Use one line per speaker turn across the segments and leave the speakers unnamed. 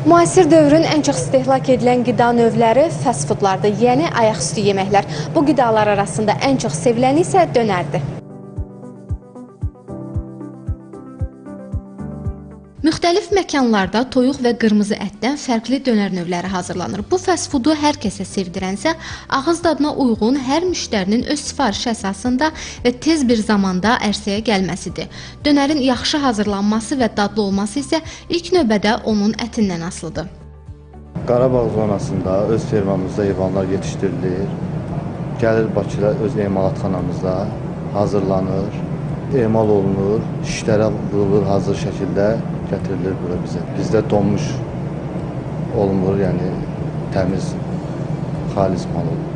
Müasir dövrün ən çox istehlak edilən qida növləri fast foodlardır, yəni ayaqüstü yeməklər. Bu qidalar arasında ən çox seviləni isə dönərdir. Müxtəlif məkanlarda toyuq və qırmızı ətdən fərqli dönər növləri hazırlanır. Bu fast foodu hər kəsə sevdirənsə, ağız dadına uyğun hər müştərinin öz sifarişi əsasında və tez bir zamanda ərsəyə gəlməsidir. Dönərin yaxşı hazırlanması və dadlı olması isə ilk növbədə onun ətindən asılıdır.
Qarabağ zonasında öz fermamızda heyvanlar yetişdirilir. Gəlir Bakıda öz emalatxanamızda hazırlanır, emal olunur, şişlərə vurulur hazır şəkildə gətirilir bura bizə. Bizdə donmuş olmur, yəni təmiz, xalis mal olur.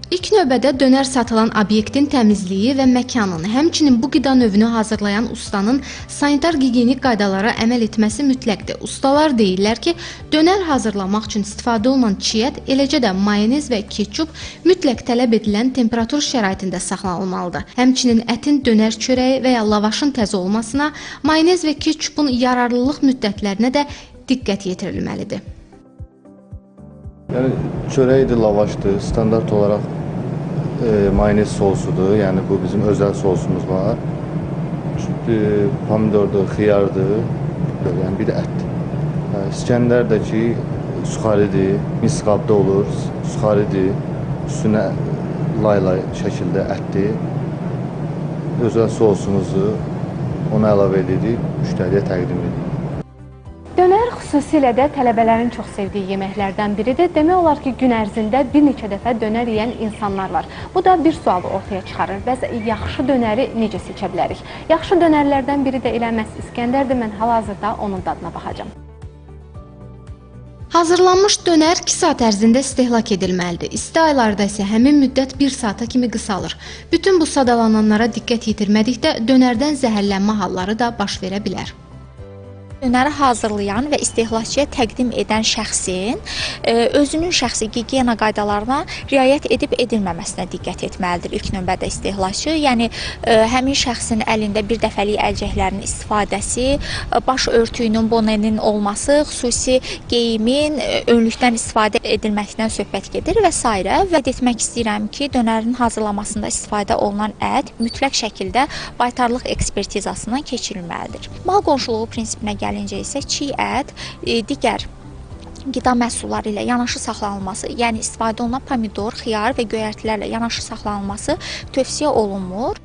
İlk növbədə dönər satılan obyektin təmizliyi və məkanın, həmçinin bu qida növünü hazırlayan ustanın sanitar gigiyenik qaydalara əməl etməsi mütləqdir. Ustalar deyirlər ki, dönər hazırlamaq üçün istifadə olunan çiğ ət, eləcə də mayonez və ketçup mütləq tələb edilən temperatur şəraitində saxlanılmalıdır. Həmçinin ətin dönər çörəyi və ya lavaşın təzə olmasına, mayonez və ketçupun yararlılıq müddətlərinə də diqqət yetirilməlidir.
Yəni çörəkdir, lavaşdır, standart olaraq mayonez sosudur, yəni bu bizim özəl sosumuz var. Pomidordur, xiyardır, yəni bir də ətdir. İskəndər də ki, suxaridir, mis qabda olur, suxaridir, üstünə lay-lay şəkildə ətdir. Özəl sosumuzu ona əlavə edirik, müştəriyə təqdim edirik.
Dönər xüsusilə də tələbələrin çox sevdiyi yeməklərdən biridir. Demək olar ki, gün ərzində bir neçə dəfə dönər yeyən insanlar var. Bu da bir sualı ortaya çıxarır. Bəs yaxşı dönəri necə seçə bilərik? Yaxşı dönərlərdən biri də elə məhz İskəndərdir. Mən hal-hazırda onun dadına baxacağam. Hazırlanmış dönər 2 saat ərzində istehlak edilməlidir. İsti aylarda isə həmin müddət 1 saata kimi qısalır. Bütün bu sadalananlara diqqət yetirmədikdə dönərdən zəhərlənmə halları da baş verə bilər.
Dönəri hazırlayan və istehlakçıya təqdim edən şəxsin özünün şəxsi gigiyena qaydalarına riayət edib edilməməsinə diqqət etməlidir ilk növbədə istehlakçı. Yəni həmin şəxsin əlində bir dəfəlik əlcəklərin istifadəsi, baş örtüyünün, bonenin olması, xüsusi geyimin, önlükdən istifadə edilməsindən söhbət gedir və s. Və etmək istəyirəm ki, dönərin hazırlamasında istifadə olunan ət mütləq şəkildə baytarlıq ekspertizasından keçirilməlidir. Mal qonşuluğu prinsipinə gəlincə isə çiğ ət digər qida məhsulları ilə yanaşı saxlanılması, yəni istifadə olunan pomidor, xiyar və göyərtilərlə yanaşı saxlanılması tövsiyə olunmur.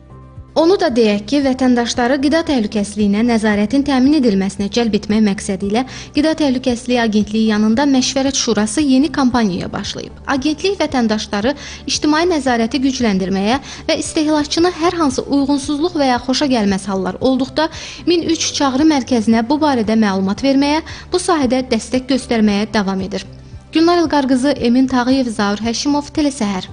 Onu da deyək ki, vətəndaşları qida təhlükəsizliyinə nəzarətin təmin edilməsinə cəlb etmək məqsədi ilə Qida Təhlükəsizliyi Agentliyi yanında Məşvərət Şurası yeni kampaniyaya başlayıb. Agentlik vətəndaşları ictimai nəzarəti gücləndirməyə və istehlakçını hər hansı uyğunsuzluq və ya xoşa gəlməz hallar olduqda 1003 çağrı mərkəzinə bu barədə məlumat verməyə, bu sahədə dəstək göstərməyə davam edir. Gülnar İlqar qızı, Emin Tağıyev, Zaur Həşimov, Telesəhər.